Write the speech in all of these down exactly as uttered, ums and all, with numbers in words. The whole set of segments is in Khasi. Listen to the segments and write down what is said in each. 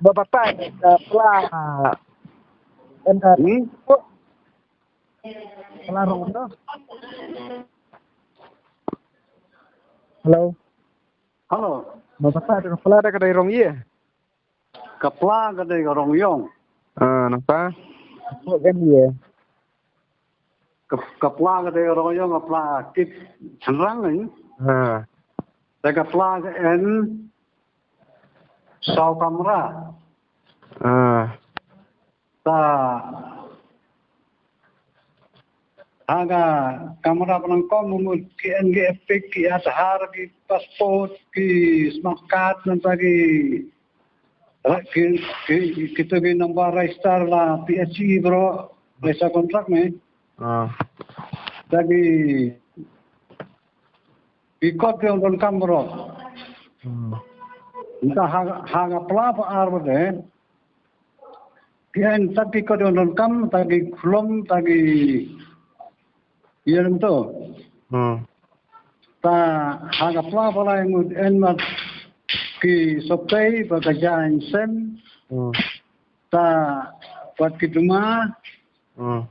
Ba batai ka pla. En ka. Hmm? Pla rong no. Hello. Hello. Ba batai ka pla da ka dei rong ye. Ka pla ka dei ka rong yong. Ah, nangta. Ko kan ye. Ka, ka pla ka dei ka rong yong, ka pla kit chynrang ni. Ah. Da ka pla ka en saw kamra. Ah. Ta ha ka kamra pnang kom mut ki en ki epic ki Aadhaar ki passport ki smart card nangta ki Ki, ki, kita ki number register la P H E bro, register contract me. Ah. Tagi ki kot ki ong donkam bro. Hmm. Nta ha, ha ka pla pa ar bro de. Ki en tagi kot ki ong donkam, tagi khulom, tagi Ïa lem to. Hmm. Ta ha ka pla pla ngut en mat ki sopei ba ka ja en sem. Hmm. Ta wat ki duma. Hmm.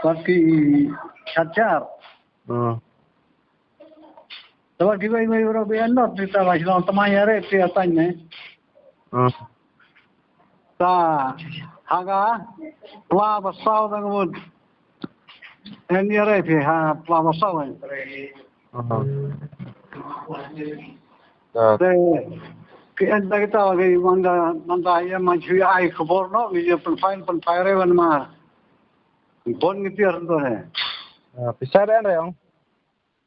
Wat ki chajar. Hmm. Ta wat ki bai bai ro bi en not ta ba shlong tama ya re ti atan ne. Hmm. Ta ha ka pla ba saw dang mut. En ya re phi ha pla ba saw en. Te ki en da kita ki manda manda ya ma chui ai khubor no ki je pen fine pen fire wan ma. Bon ngi tiar to ne. Pisa da en re ong.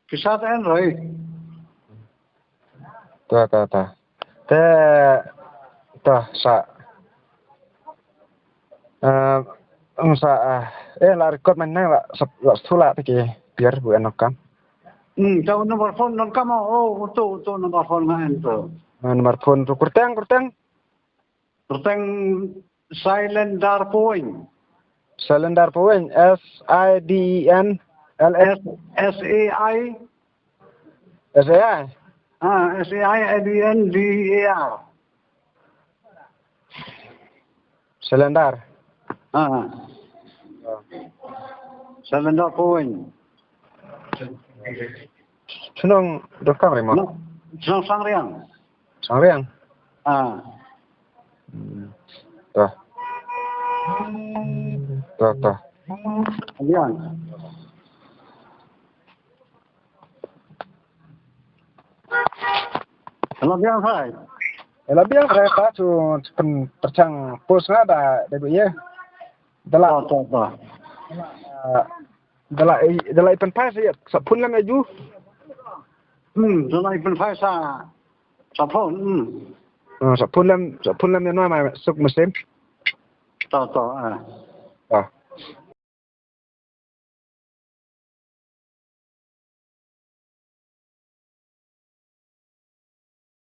Pisa ta en roi. Ta ta ta. Te ta sa. Eh, sa eh la record man na la sula te ke pier bu en kam. Hmm, ta number phone non kam o to to number phone na en to. Number phone tu kurteng kurteng. Rteng Silent Darpoin. Silent Darpoin. S I D E N L S. S A I. S A I. Ah, S A I D N D A R. Silent Dar. Ah. Silent Darpoin. Shnong donkam re mo. Shnong Sangriang. Sangriang. Ah. Hmm. Tah. Tah tah. Sangriang. Hello biang sai. Hello biang sai pa chu pen terchang pos nga da da bu ye. Dala. Tah tah tah. Dala i dala i pen pa sai sa phun lam ya ju. Hmm, dala i pen pa sa. Sa phun. Hmm. Sa phun lam sa phun lam ya no ma suk mesin. Tah tah.